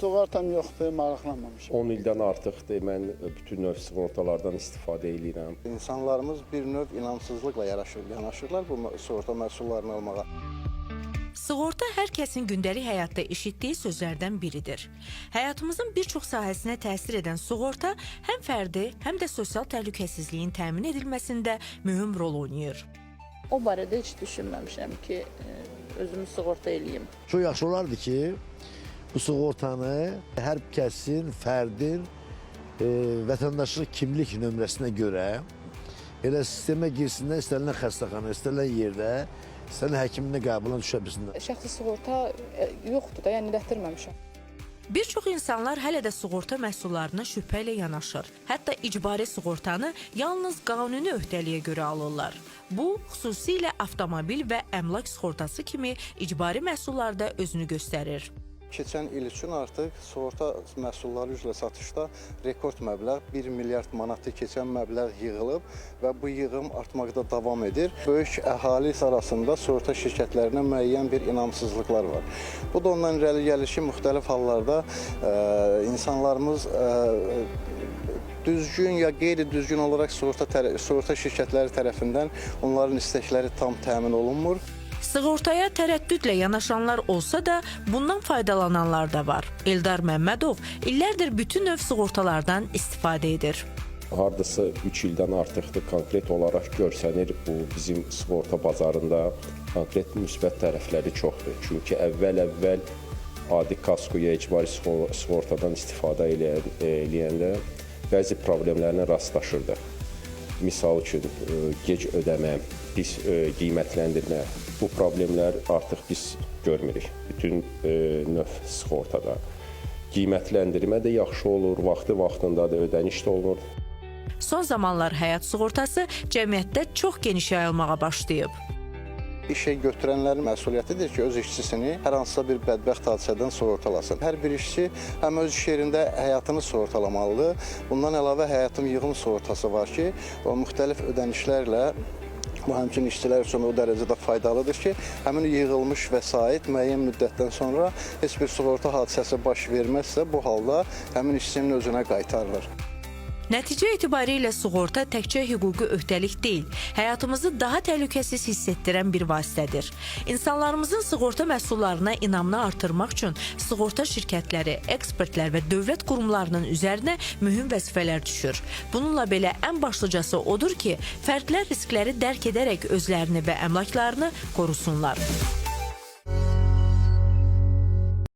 Sığortam yoxdur, maraqlanmamışam. 10 ildən artıqdır mən bütün növ sığortalardan istifadə eləyirəm. İnsanlarımız bir növ inamsızlıqla yanaşırlar bu sığorta məhsullarını almağa. Sığorta hər kəsin gündəlik həyatda eşitdiyi sözlərdən biridir. Həyatımızın bir çox sahəsinə təsir edən sığorta həm fərdi, həm də sosial təhlükəsizliyin təmin edilməsində mühüm rol oynayır. O barədə heç düşünməmişəm ki, özümü sığorta eləyim. Çox yaxşı olardı ki, bu sığortanı hər kəsin, fərdin vətəndaşlıq kimlik nömrəsinə görə elə sistemə girsinlər, istənilən xəstəxana, istənilən yerdə, istənilən həkimin qəbuluna düşə bilsinlər. Şəxsi sığorta yoxdur da, yəni elətdirməmişəm. Bir çox insanlar hələ də sığorta məhsullarına şübhə ilə yanaşır. Hətta icbari sığortanı yalnız qanuni öhdəliyə görə alırlar. Bu, xüsusilə avtomobil və əmlak sığortası kimi icbari məhsullarda özünü göstərir. Keçən il üçün artıq sığorta məhsulları üzrə satışda rekord məbləğ 1 milyard manatı keçən məbləğ yığılıb və bu yığım artmaqda davam edir. Böyük əhali arasında sığorta şirkətlərinə müəyyən bir inamsızlıqlar var. Bu da ondan irəli gəlir ki, müxtəlif hallarda insanlarımız düzgün ya qeyri-düzgün olaraq sığorta şirkətləri tərəfindən onların istəkləri tam təmin olunmur. Sığortaya tərəddüdlə yanaşanlar olsa da, bundan faydalananlar da var. Eldar Məmmədov illərdir bütün növ sığortalardan istifadə edir. Hardasa 3 ildən artıqdır konkret olaraq görsənir bu bizim sığorta bazarında konkret müsbət tərəfləri çoxdur. Çünki əvvəl-əvvəl adi kaskoya icbari sığortadan istifadə eləyəndə bəzi problemlərlə rastlaşırdıq. Misal üçün gec ödəmə, pis qiymətləndirmə, bu problemlər artıq biz görmürük bütün növ sığortada. Qiymətləndirmə də yaxşı olur, vaxtı-vaxtında da ödəniş də olunur. Son zamanlar həyat sığortası cəmiyyətdə çox geniş yayılmağa başlayıb. İşə götürənlərin məsuliyyətidir ki, öz işçisini hər hansısa bir bədbəxt hadisədən sığortalasın. Hər bir işçi həm öz iş yerində həyatını sığortalamalıdır. Bundan əlavə həyatın yığım sığortası var ki, o müxtəlif ödənişlərlə bu həmçinin işçilər üçün o dərəcədə faydalıdır ki, həmin yığılmış vəsait müəyyən müddətdən sonra heç bir sığorta hadisəsi baş verməzsə, bu halda həmin işçinin özünə qaytarılır. Nəticə etibarilə sığorta təkcə hüquqi öhdəlik deyil, həyatımızı daha təhlükəsiz hiss etdirən bir vasitədir. İnsanlarımızın sığorta məhsullarına inamını artırmaq üçün sığorta şirkətləri, ekspertlər və dövlət qurumlarının üzərinə mühüm vəzifələr düşür. Bununla belə ən başlıcası odur ki, fərdlər riskləri dərk edərək özlərini və əmlaklarını qorusunlar.